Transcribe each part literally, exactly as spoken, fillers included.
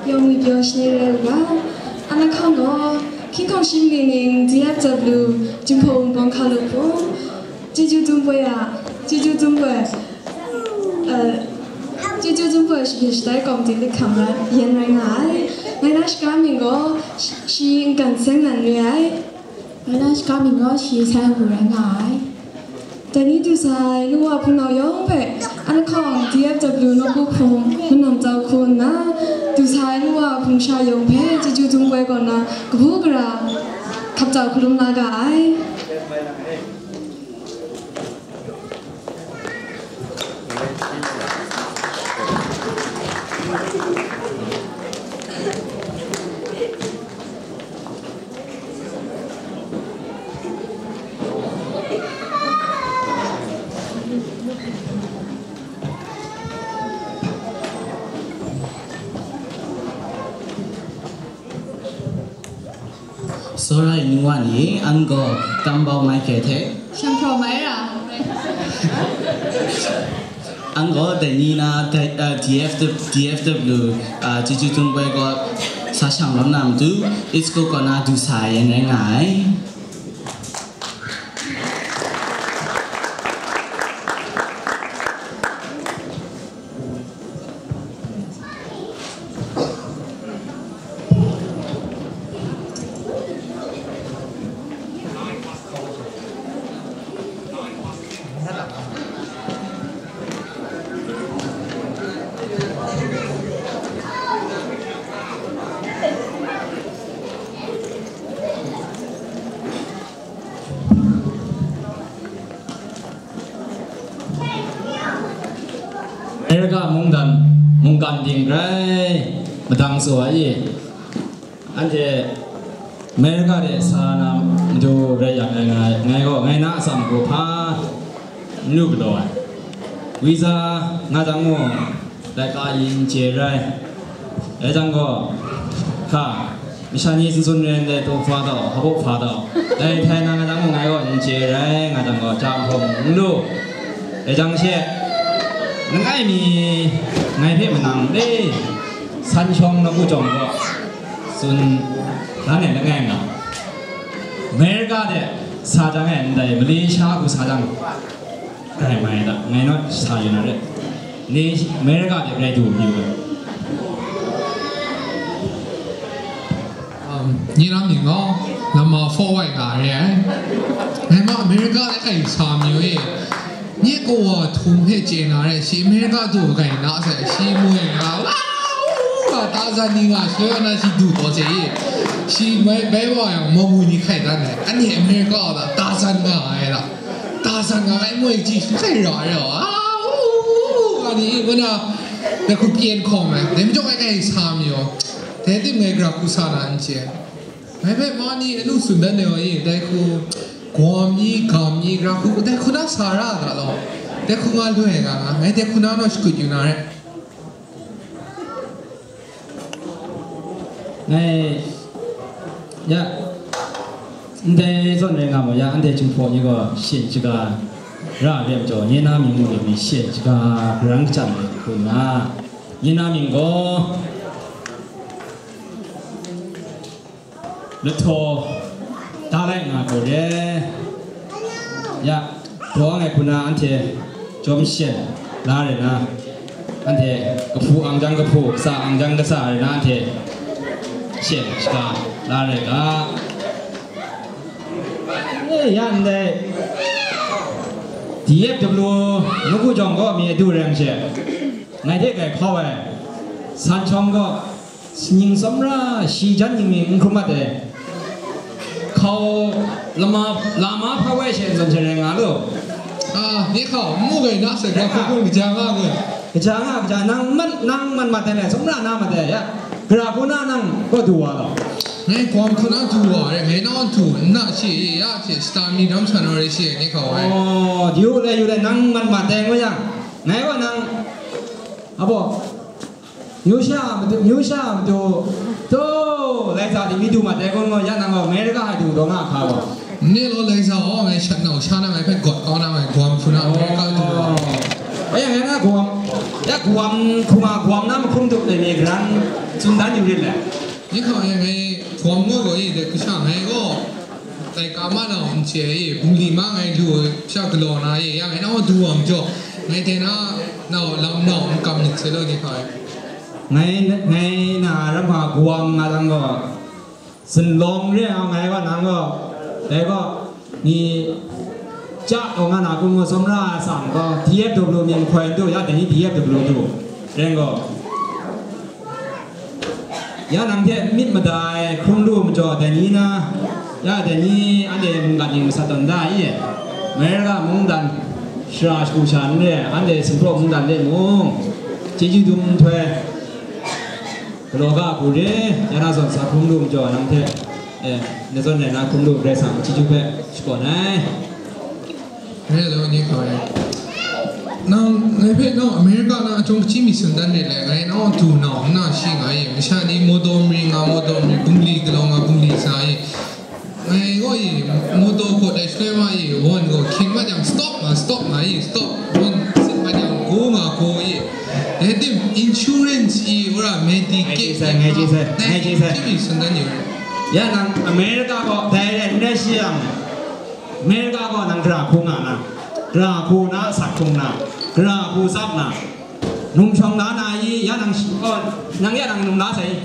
Yawng ni pyaw shanhte rai u ga, a lahkawng gaw, hkying hkawng shi maning ning D F W Jinghpaw Wunpawng Hkalup hpung, chyeju dum poi a, chyeju dum poi, uh, chyeju dum poi shahpyi shatai kawmti lit hkam rai, yan rai nga ai. Ngai na shaga mying gaw, shi, shi Nkan Seng Lan re ai. Ngai na shaga mying gaw shi Sai Hku rai nga ai. Dai ni du sa ai nu wa hpunau yawng hpe, a lahkawng D F W nawku hpung, manam tsau hku nna, du sa ai nu wa hpung sha yawng hpe chyeju dum poi kaw na, kabu gara hkap tsau hkalum la ga ai. Tsawra ai nu wa ni, an gaw Tambau Michael hte, Shanghpraw Myra. An gaw dai ni na dai, uh, D F W, D F W, uh, chyeju dum poi gaw sa shang lawm na matu, East Coast kaw na du sa ai yan rai nga ai. America mungdan, mungkan ding rai madang tsaw ai. Anhte America de sa na matu rai yang, ngai, ngai, ngai gaw ngai na atsam hku hpa n lu galaw ai. Visa nga jang mung, laika yin chye rai. Dai jang gaw, hka, masha ni tsun tsun rai ndai taw hpa tau, hpa baw hpa tau. Dai htai na nga jang mung ngai gaw yin chye rai, nga jang gaw, jang hpawng n lu. Dai jang she, langai mi ngai hpe manang le, san shawng nawku jawng gaw, tsun dan ai langai nga. America de sa jang e ndai, Malaysia hku sa jang, grai mai da, ngai naw sa yu na re. Ni America de grai du yu ga. Um, ni lam ni ngaw, lama fo wai nga re ai. Ngai ma America de kai sa mi we. Nye kawa htum hpe chye na re, shi America du kai na sai, shi moi nga, wa, wa, Tarzan ni nga, soi na shi du taw se ye. Shi mai, bai wa yang, mamu ni hkai dan ai. Ani America da, Tarzan nga ai da. Tarzan nga ai moi ji, hkai ra re, wa, wa, ani, wana, da ku pyen kawng ai. Dem jok ai kai sa mi yo. Dai tim ngai gra ku sa na n chye. Ngai hpe ma ni anu tsun dan de wa i, dai hku, Guam i, Gam i, gra hku, dai hku na sa ra ga law, dai hku nga loi nga nga, ngai dai hku na naw shakut yu na re. Ngai, ya, ndai zawn rai nga mu, ya, anhte Jinghpaw ni gaw shyen shaga ra ai majaw, nye na mying mu ni shyen shaga garang kacham ai hku nna, nye na mying gaw, Lahtaw, da lai nga gaw re. Ya, daw nga ai hku na anhte jawm shen la re na, anhte kahpu ang jang kahpu, kasa ang jang kasa re na, anhte shen shaga la re ga. E, ya ndai D F W nawku jawng gaw mi adu reng she, ngai hte grai hkau ai, san shawng gaw, Sanying tsawmra shi jan ning mi n hkrum mat ai. Hkau lama, lama hpa wai she zawn she rai nga lu. Ah, ni hkau, n mu gai na se, ga hkau hkau kaja nga ngu. Kaja nga, kaja, nang man, nang man mat ai le, tsawmra na mat ai, ya. Gara hku na nang kaw du wa law. Ngai Guam hku na du wa re, ngai naw du, n na shi, ya, shi, sita mi dam san wa re shi, ni hkau ai. Oh, yu le, yu le, nang man mat ai ngu yang. Ngai wa nang, abo, Myu sha matu, myu sha matu, to, lai tsa di mi du mat dai gaw, ya nang gaw America hai du daw nga hka gaw. Ni law lai tsa aw, ngai shat nau sha na ngai hpe gawt kau na ngai Guam hpuna America du. Oh. Aya, ngai nga Guam. Ya guam hkrung a guam na mahkrum tup ai ni garan tsun dan yu rit le. Ni hkawng e ngai guam ngu gaw i de kasha ngai gaw, laika ma na n chye i, bungli ma ngai lu ai sha galaw na i, ya ngai nau du wa majaw, ngai dai na nau lam nau n kam myit se law ni hkawng e. Ngai, ngai na ram hpa guam nga lang gaw, Zunlawng re ai ngai gaw nang gaw, dai gaw, ni ja gaw nga na kun gaw, sawmra ai atsam gaw, D F W mying hkoi n du, ya dai ni D F W du, ren gaw. Ya nang hte myit mada ai hkrum lu majaw, dai ni na, ya dai ni anhte mungkan ning masat tawn da i? Amerika mungdan shara shagu sha n re, anhte Sinpraw mungdan de mung, chyeju dum nhtoi, Galaw ga hku re, ya na zawn sa hkrum lu majaw, nang hte, eh, na zawn rai na hkrum lu Karai Kasang chyeju hpe shakawn ai. Hello, ni hkawng e. Nang, ngai hpe nau America na a chyawm kaji mi tsun dan re le, ngai nau du nau nna shi nga i, masha ni motor mari nga, motor mari bungli galaw nga, bungli sa i, Ngai gaw i, motor gaw dai shaloi ma i, won gaw hkying mat yang, stop nga, stop nga i, stop, won sit mat yang, go nga, go i. Dai tim, insurance i, ora Medicaid, Ngai chye sai, ngai chye sai, ngai chye sai. Hkying mi tsun dan yu. Ya nang America gaw dai rai n rai shi yang, America gaw nang gara hku nga na, gara hku na sak hkrung na, gara hku tsap na, Num shawng la na i, ya nang shi-, oh, nang ya nang num la sai.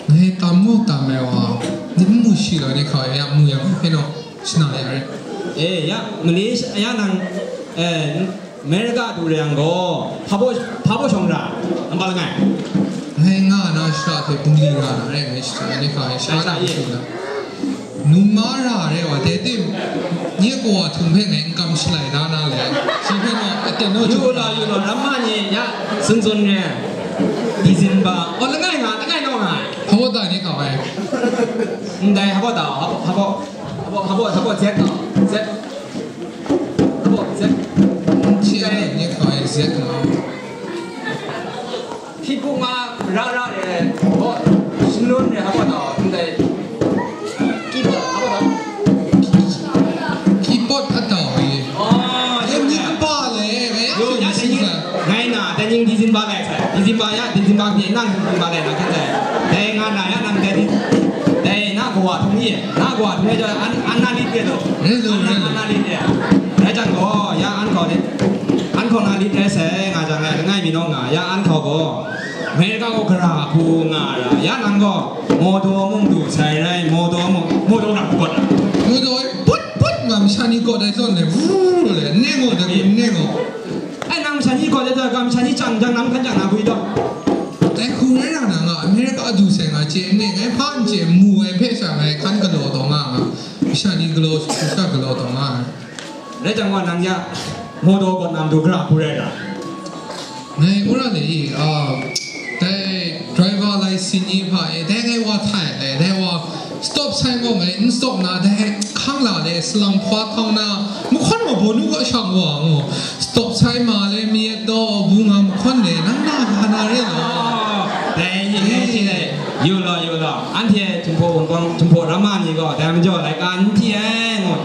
Ngai tam mu tam ai wa, ni n mu shi la ni hkawng e, ya mu yang hpe naw, shana ya re. Eh, ya, Malaysia, ya nang, eh, America du re yang gaw, hpa baw, hpa baw shawng ra, nang pa langai. Ngai nga na shara hte bungli ra na re, ngai shara ni hkawng e, shara Ai, na ai, shi la. Num ma ra re wa, dai tim, nye kawa htung hpe ngai n kam shalai da na le, shi hpe naw, aten naw Yu law, yu law, ramma ni ya, sun sun re, December, oh, langai nga, langai naw nga. Habo da ni ka wai. Ndai habo da, habo, habo, habo, habo, habo, zet naw, zet. Habo, zet. Chi ai ni ka wai, zet naw. Hpyi hpung a ra ra re, oh, shanlun re, hapa tau, ndai, keyboard, hapa tau? Keyboard a tau e. Oh, em ni kaba le, ngai ya yo, ya, teng ngai na, teng di zin ba lai sai. Di zin ba ya, di zin ba ni, nang di zin ba lai na, kan sai. Dai nga na ya, nang dai di, dai na kawa htung ni, na kawa htung ni, an, an na lit re lo. Re lo, an na, re lo. An na lit re. Rai jang gaw, ya an kaw ni, an kaw na lit re sai, nga jang, ngai, ngai mi nong nga, ya an kaw gaw. America gaw gara hku nga ra, ya nang gaw, motor mung du sai rai, motor mung, motor na hku got na. Motor e put put nga masha ni got ai zawn le, vur le, ne ngo da, ne ngo. Ai, nang masha ni got ai zawn, ga masha ni chang jang, nang hkan jang na bwi daw. Dai hku rai ra na nga, America du sai nga chye ne, ngai hpa n chye mu ai hpe sha ngai hkan galaw taw nga nga, masha ni galaw, masha galaw taw nga. Rai jang wa nang ya, motor got nam du gara hku rai ra. Ngai wora le i, ah, dai driver license ni hpa e, dai ngai wa htai le, dai wa stop sign gaw ngai n stop na, dai hkang la le, salang hpa hkang na, mahkawn wa bawnu kaw shang wa ngu, stop sign ma le, mi yet daw bu nga mahkawn le, nang na ga na re law. Oh, dai ni, dai ni, dai. Yu law, yu law. Anhte Jinghpaw Wunpawng, Jinghpaw Ramma ni gaw, dai majaw, laika n hti ai ngu.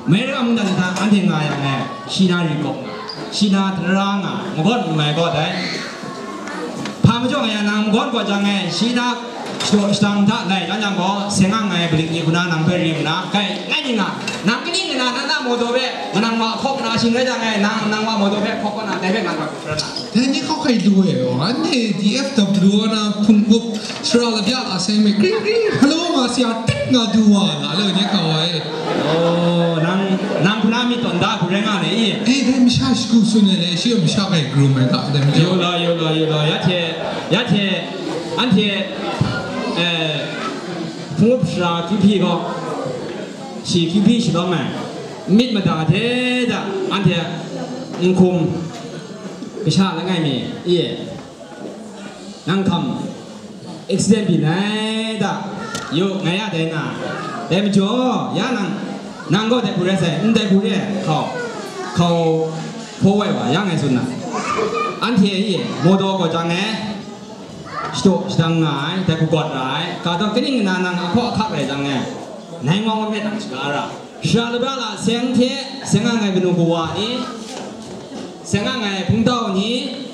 America mungdan hta anhte nga yang e, shi na ri kawp nga, shi na tara nga, magawn n mai gaw dai. Hpa majaw nga yang nang magawn gaw jang e, shi na shadaw shadang hta lai jan yang gaw, seng ang ai balit ni hku na nang hpe rim nna, kai, ngai ni nga, nang kaning nna, nang na motor hpe, manang wa hkawk na shing rai jang e, nang, nang wa motor hpe hkawk kaw na, dai hpe ngang gaw hkra na. Dai ni hkau hkai du e, anhte D F W na hpung up, Sara labya a seng me, kring kring, hello nga sia, tik nga du wa, nga lo nye kau ai. Oh, nang, nang hpuna mi tawn da hku rai nga le i? Eh, dai masha shagu sun ai le, shi masha kai krum ai ga, dai masha. Yola, yola, yola, ya hte, ya hte, anhte, eh, hpung up sara Q P gaw, shi Q P shalawm ai, myit mada hte da, anhte, n hkum, kasha langai mi, i e. Nang hkam accident byin ai da, yu, ngai ya dai na, dai majaw, ya nang, nang gaw dai hku rai sai, n dai hku re, hkau, hkau hpaw wai wa, ya ngai tsun na. Anhte e, motor gaw jang e, shadaw shadang nga ai, dai hku gawt ra ai, ga taw kaning nna nang ahkaw ahkak rai jang e, nai ngawng ngai hpe nang shaga ra. Sara labra la seng hte, seng ang ai kanu kawa ni, seng ang ai hpungtau ni,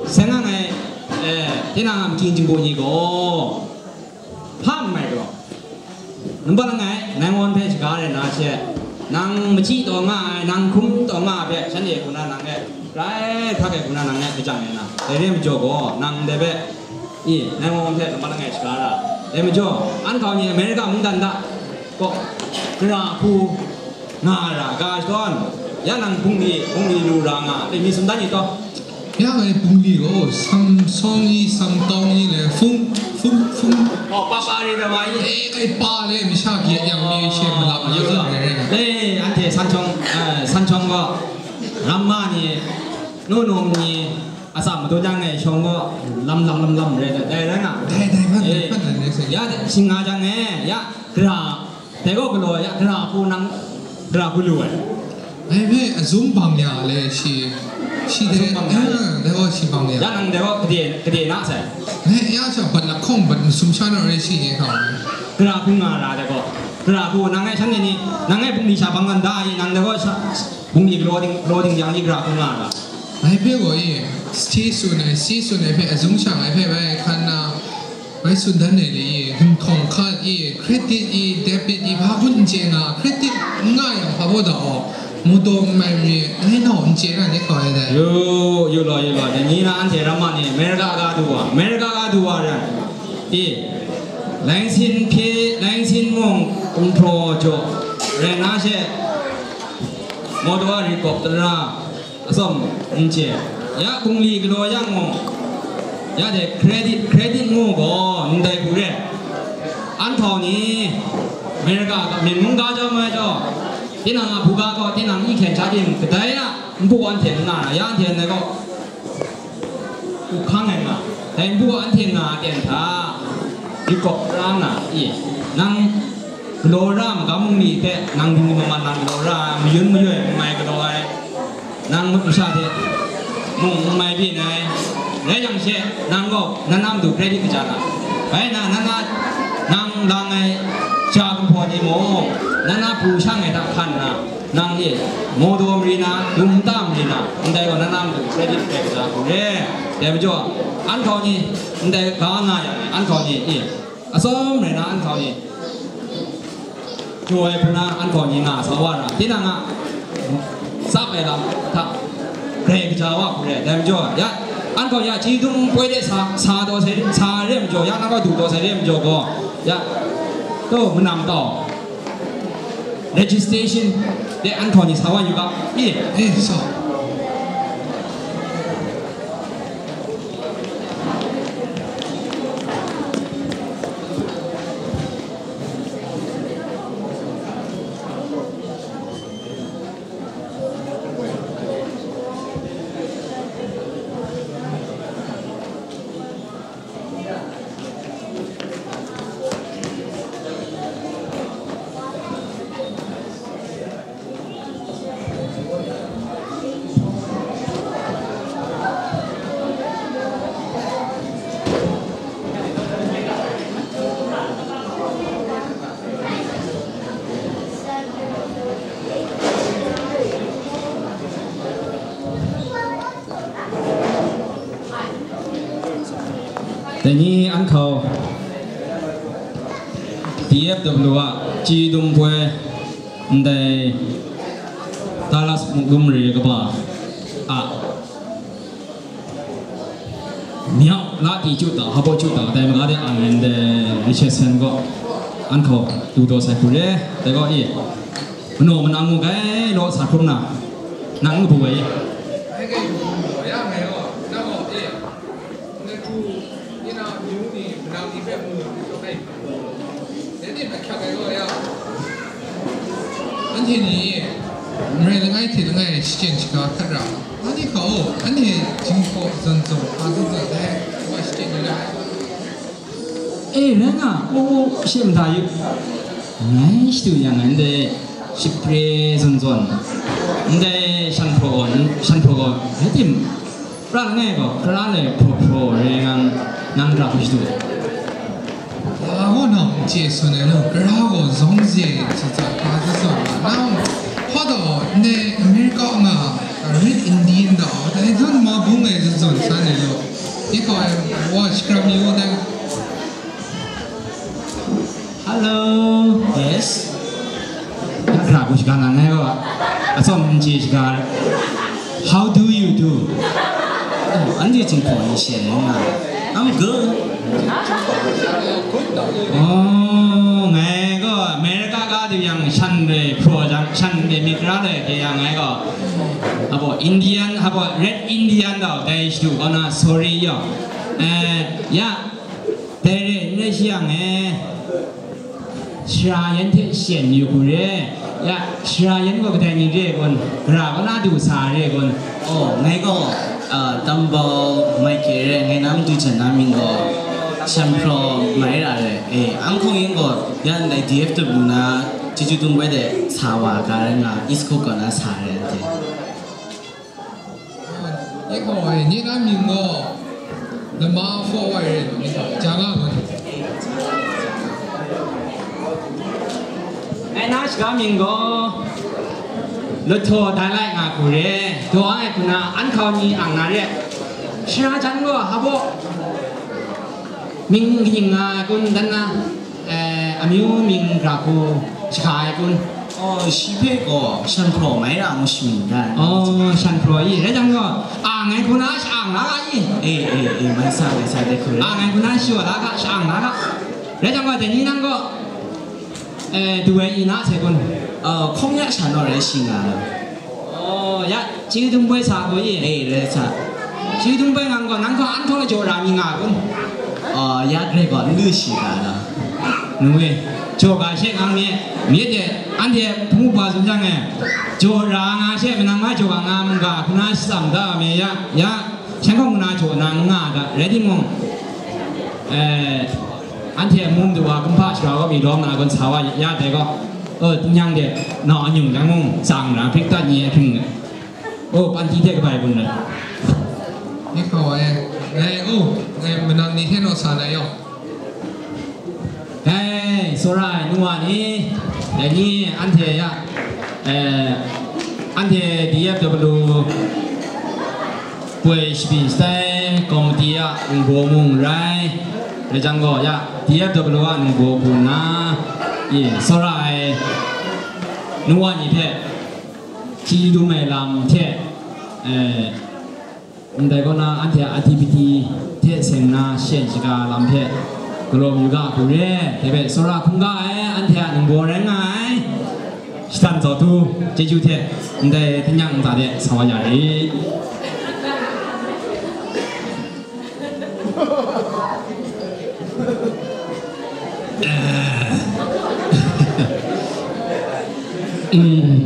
Seng nga ai, eh, tinang a makyin jingbu ni gaw, hpa n mai gaw, nambat langai, nang wan hpe shaga rai na she, nang machyi taw nga ai, nang hkrum taw nga ai hpe, shanhte hku na nang e, grai hkrak ai hku na nang e, kajang ai na, dai re ai majaw gaw, nang ndai hpe, i, nang wan hpe nambat langai shaga ra, dai majaw, an kau ni America mungdan da, gaw, gara hku nga ra ga shadawn, ya nang bungli, bungli lu ra nga, e, mi sumdan ni taw? Ya ngai bungli gaw, Samsawng ni, Samtawng ni le, Hpung, Hpung, Hpung. Oh, pa pa ri na wa i. E, ngai pa le, masha gyet yang mi she malap na zawn rai rai na. E, anhte Sanchawng, eh, Sanchawng gaw, Ramma ni, Nunung ni, atsam madun yang ngai shawng gaw, lam lam lam lam rai na, dai rai nga. Dai, dai, man, dai, man, dai, dai, sai. Ya, shing nga jang e, ya, gara, dai gaw galaw ya, gara hku nang, gara hku lu ai. Ai hpe azum bang ya le shi, shi de, azum bang ya. Ah, dai gaw shi bang ya. Ya nang dai gaw gade, gade na sai. Eh, ya sha bat lahkawng bat masum sha na re shi ye hkau. Gara hku nga ra dai gaw. Gara hku nang ai shanhte ni, nang ai bungli sha bang kan da ai, nang dai gaw sha, bungli galaw ding, galaw ding yang ni gara hku nga ra. Ai hpe gaw ye, stay tsun ai, stay tsun ai hpe azum shang ai hpe bai hkan na, Bai tsun dan ai le, hkumhkawng hkat i, credit i, debit i, hpa hkun n chye nga, credit n nga yang hpa baw da aw, mu daw n mai re, ngai nau n chye na ni hkau ai dai. Yu, yu law, yu law, dai ni na anhte ramma ni, America ga du wa, America ga du wa rai. I, laingsin hpye, laingsin mung, gumhpraw jaw, rai na she, motor helicopter ra, Atsawm n chye. Ya bungli galaw yang mung, ya de credit, credit ngu gaw ndai hku re. An hkau ni, America ga, Myen mung ga jau mai jau, tinang a hpu ga gaw, tinang i hkyen sha ting, kadai a npu anhte n nga na, ya anhte ndai gaw, u hkang ai nga, dai npu anhte nga ten hta, yu kawp ra nga i, nang galaw ra magam mung ni hpe, nang dingli maman nang galaw ra, mayun mayoi n mai galaw ai, nang masha hte mung n mai byin ai, rai yang she, nang gaw, nan na matu credit kaja na, bai na, nan na, nang lang ai ja gumhpraw ni mung, nan na pru shang ai hta hkan nna, Nang e, Mawdaw mari na, Gumta mari na, ndai gaw na nam du, credit rai kaja hku re. Dai majaw, an hkau ni, ndai ga nga yang, an hkau ni, e, atsawm rai na, an hkau ni, jaw ai hpung na, an hkau ni nga sa wa ra, tinang a, tsap ai lam hta, rai kaja wa hku re. Dai majaw, ya, an hkau ya, chyeju dum poi de sa, sa daw sai, sa re majaw, ya, na gaw du daw sai re majaw gaw, ya, to, manam tau. Registration de an hkau ni sa wa yu ga, e, e, sa. Dai ni an hkau D F W a chyeju dum poi ndai Dallas mukdum re kaba a myau la ti chyu ta, hpa baw chyu ta, dai maga de ang ndai Richardson gaw an hkau du daw sai hku re, dai gaw e, manaw manang mu gai law sa hkrum na, nang n kabu ai e. Ngai hku, ya ngai gaw, nang gaw, e, ngai hku, yin a amyu ni, manang ni hpe mu, ai, dai ni hpe hkyak ai gaw, ya, anhte ni, marai langai hte langai shachyen shaga hkrat ra, anhte hkau, anhte jinghpaw zawn zawn, hpa zawn zawn, dai, wa shachyen yu ai. E, rai nga, u, u, shi mada yu. Ngai shadu yang ngai ndai shapre zawn zawn, ndai shan hpraw gaw, shan hpraw gaw, rai tim, pra langai gaw, kara lai hpraw hpraw re ngang, nang ra hku shadu ai. Ya gaw nang n chye tsun ai law, kara gaw zawng ze tsa tsa hpa zawn zawn, nang hpa taw, ndai America nga, Red Indian daw, dai zawn ma bung ai zawn san ai law. Ni kaw ai, wa shakram yu dai. Hello. Yes. Hkra ku shaga na ngai gaw, atsawm n chye shaga. How do you do? Oh, anhte Jinghpaw ni she ai nga. I'm good. Oh, ngai gaw America ga du yang shan re pro jang, shan re myit ra re de yang ngai gaw. Abo Indian, abo Red Indian daw dai shadu kaw na sorry yaw. Eh, ya, dai re, n rai shi yang eh. Shara yan hte shen yu hku re. Ya, shara yan gaw kadai ni re kun? Gara kaw na du sa re kun? Oh, ngai gaw, ah, Tambau Michael re, ngai na matu jan na mying gaw Shanhpraw Maira re. Eh, anhkawng yin gaw, ya ndai D F W na Jeju Dum Bai de sa wa ga rai nga, East Coast kaw na sa re anhte. Ni hkaw ai, ni na mying gaw, Lama Hpaw Wai rai, ni hkaw, ja nga ngai. Ngai na shaga mying gaw, Lahtaw Dai Lai nga hku re, daw ai hku na, an hkau ni ang na re, shara jan gaw, hpa baw, mying kaning nga ai kun, dan na, Eh, amyu mying gara hku shaga ai kun? Oh, shi hpe gaw Shanhpraw Maira ngu shamu ga ai. Oh, Shanhpraw i. Rai jang gaw, ang ai hku na sha-ang la ga i? Eh, eh, eh, mai sa, mai sa, de hku rai. Ang ai hku na shawa la ga, sha-ang la ga. Rai jang gaw, dai ni nang gaw, eh, du ai i na sai kun? Oh, hkawng ya sha naw rai shi nga ai. Oh, ya, Chyeju Dum Bai sa gaw i? Eh, rai sa. Chyeju Dum Bai ngang gaw, nang hkawng an hkawng jaw ra mi nga kun? Oh, ya, grai gaw, n lu shi ga na. Nu e, jaw ga she ngang myit, myit de, anhte hpung upa tsun jang e, jaw ra nga she, manang ma jaw ga nga, mung ga, hkuna shatsam da me, ya, ya, shan hkawng hkuna jaw na nga ga, rai timung, eh, anhte mung du wa, kumhpa shara gaw mi lawm na gun sa wa, ya, dai gaw, oh, tingnyang de, nau anyung jang mung, tsang ra, hprik dat ni, hpring, oh, panti hte kabai bun rai. Ni hkaw ai, ngai, oh, ngai manang ni hte naw sa na yaw. Dai, tsawra ai nu wa ni, dai ni, anhte ya, eh, anhte D F W poi shabi shatai komiti a ningbaw mung rai, rai jang gaw ya, D F W a ningbaw hku nna, i, tsawra ai nu wa ni hpe, chyeju dum ai lam hte, eh, ndai kaw na anhte a activity hte seng na shen shaga lam hte galaw yu ga hku re, dai hpe tsawra hkungga ai anhte a ningbaw rai nga ai, Shatan Zau Tu, chyeju hte ndai tingnyang ntsa de sa wa ya rit. Mm.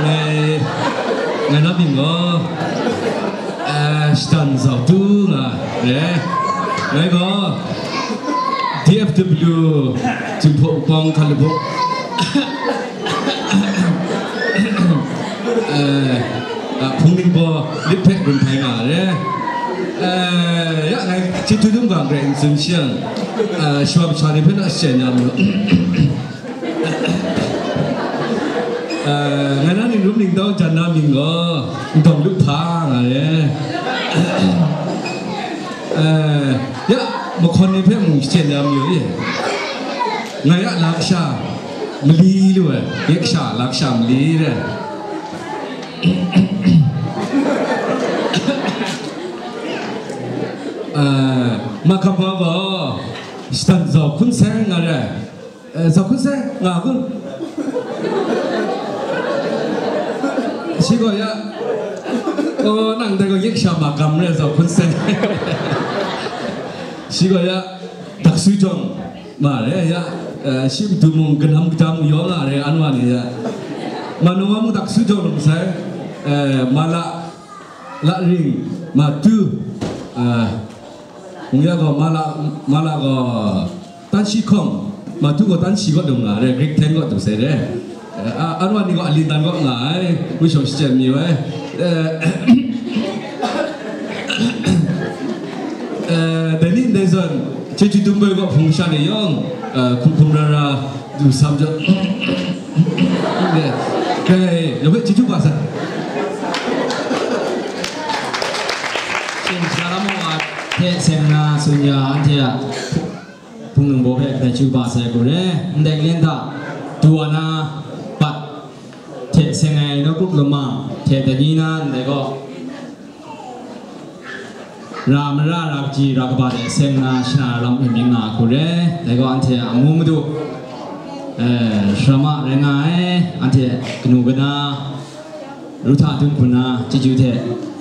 Ngai, ngai na mying gaw, eh, Shatan Zau Tu nga, eh, ngai gaw D F W Jinghpaw Wupawng Hkalabawk, eh, ah, hpung ningbaw lit hpe gun hpai nga ai. Eh, ya, ngai chyeju dum ga n rai n tsun shang, eh, shawa masha ni hpe na shachyen ya mu. Eh, ngai na ningrum ningtau jan na mying gaw, Ndawng Lup Hpa nga ai. Eh, ya, mahkawn ni hpe mung shachyen ya mayu i? Ngai a la kasha mali lu ai, ngai kasha la kasha mali re. Eh, Makam wa gaw, Shatan Zau Hkun Seng nga re. Eh, Zau Hkun Seng nga kun? Shi gaw ya, oh, nang dai gaw yik sha ma gam re, Zau Hkun Seng. Shi gaw ya, Dak Sui Jawng ma re ya, eh, shi matu mung kanam kata mung yaw nga re, anwa ni ya. Ma nung wa mung Dak Sui Jawng lu masai, eh, ma la, la ring, ma tu, eh, Mung ya gaw, ma la, ma la gaw, tan shi hkawng, ma tu gaw tan shi kaw dung nga re, Greek ten kaw dung sai re. Eh, a, anwa ni gaw alin dan kaw nga ai, ngu shawng shachyen mi ai. Eh, eh, dai ni ndai zawn, Chyeju dum bai gaw hpung sha ni yawng, eh, hkum hkum ra ra du sam jaw. Grai, yawng hpe chyeju ba sai. Shin sha lam wa hte seng na tsun ya anhte a hpung nang baw hpe grai chyeju ba sai hku re. Ndai len hta du wa na, bat hte seng ai nawku lamang hte dai ni na ndai gaw, ra mara ra kaji ra kaba de seng na shana lam hpe mying nga hku re. Dai gaw anhte a amu madu, eh, sharama rai nga ai, anhte kanu kana, ru hta dun hku na, chyeju hte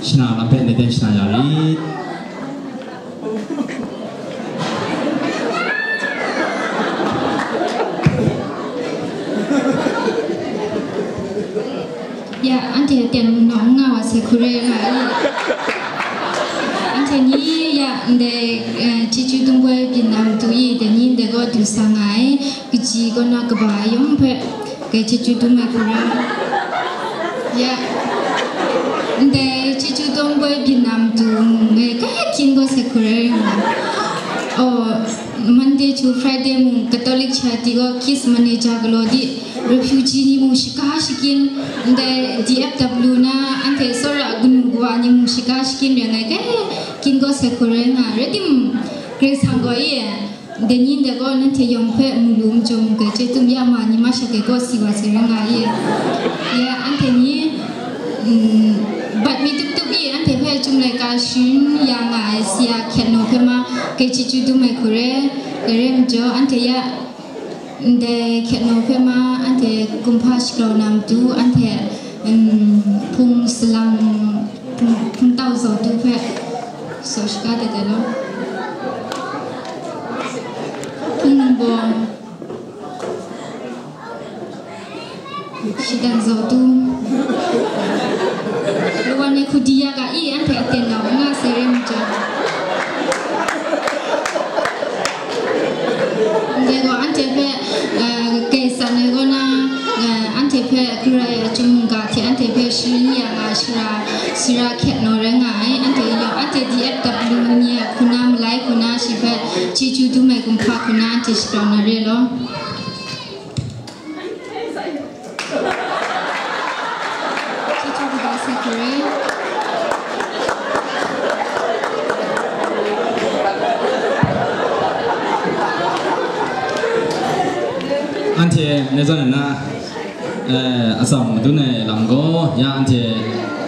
shana lam hpe ndai ten shana ya rit. Ya, anhte aten nawng nga wa sai hku re nga i. Anhte ni ya ndai, eh, chyeju dum bai byin na matu i, dai ni ndai gaw du sa nga ai, kaji kaw na kaba yawng hpe, grai chyeju dum ai hku re. Ya, ndai chyeju dum bai byin na matu ngai kai hkyin gaw sai hku re nga. Oh, Monday to Friday mung Catholic Charity gaw kids manager galaw di, refugee ni mung shaga shakyin, ndai D F W na anhte tsawra kanu kawa ni mung shaga shakyin rai ngai, kai hkyin gaw sai hku rai nga, rai tim, Karai Kasang gaw e, dai ni ndai gaw nanhte yawng hpe mu lu majaw mung, grai chye tum ya ma ni masha grai gaw si wa sai rai nga e. Ya, anhte ni, mm, bat mi tup tup e anhte hpe Chyum laika sharin ya nga ai si a hkyet naw hpe ma, grai chyeju dum ai hku re, grai rai majaw, anhte ya, ndai hkyet naw hpe ma, anhte kumhpa shagrau na matu, anhte, mm, hpung salang, hpung, hpung tau zaw du hpe, saw shaga dat ai law. Hpung nang baw, shidan zaw du. Lawan e hku di ya ga i, anhte aten nawng nga sai rai majaw. Ndai gaw anhte hpe, eh, grai san ai kaw na, eh, anhte hpe Karai a Chyum mungga hte anhte hpe sharin ya nga shara, sara hkyet naw rai nga ai, anhte yawng, anhte D F W ni a hku na malai hku na shi hpe chyeju dum ai kumhpa hku na anhte shagrau na re law. Chyeju kaba sai hku re. Anhte, na zawn na, eh, atsam madun ai lam gaw, ya anhte,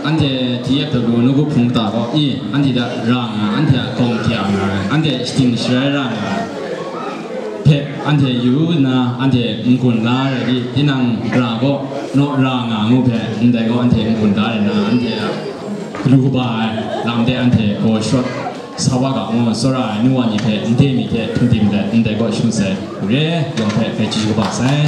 anhte D F W nawku hpung kata gaw, i, anhte hta ra nga, anhte a gawng hkya nga ai, anhte shadim sharai ra nga ai hpe anhte yu nna, anhte n-gun la ai rai di, tinang ra gaw, naw ra nga ngu hpe, ndai gaw anhte n-gun la ai na, anhte a galu kaba ai lam de anhte gaw shawt sa wa ga ngu, tsawra ai nu wa ni hpe nde mi hte hpungdim let ndai gaw shung sai, re yawng hpe grai chyeju kaba sai.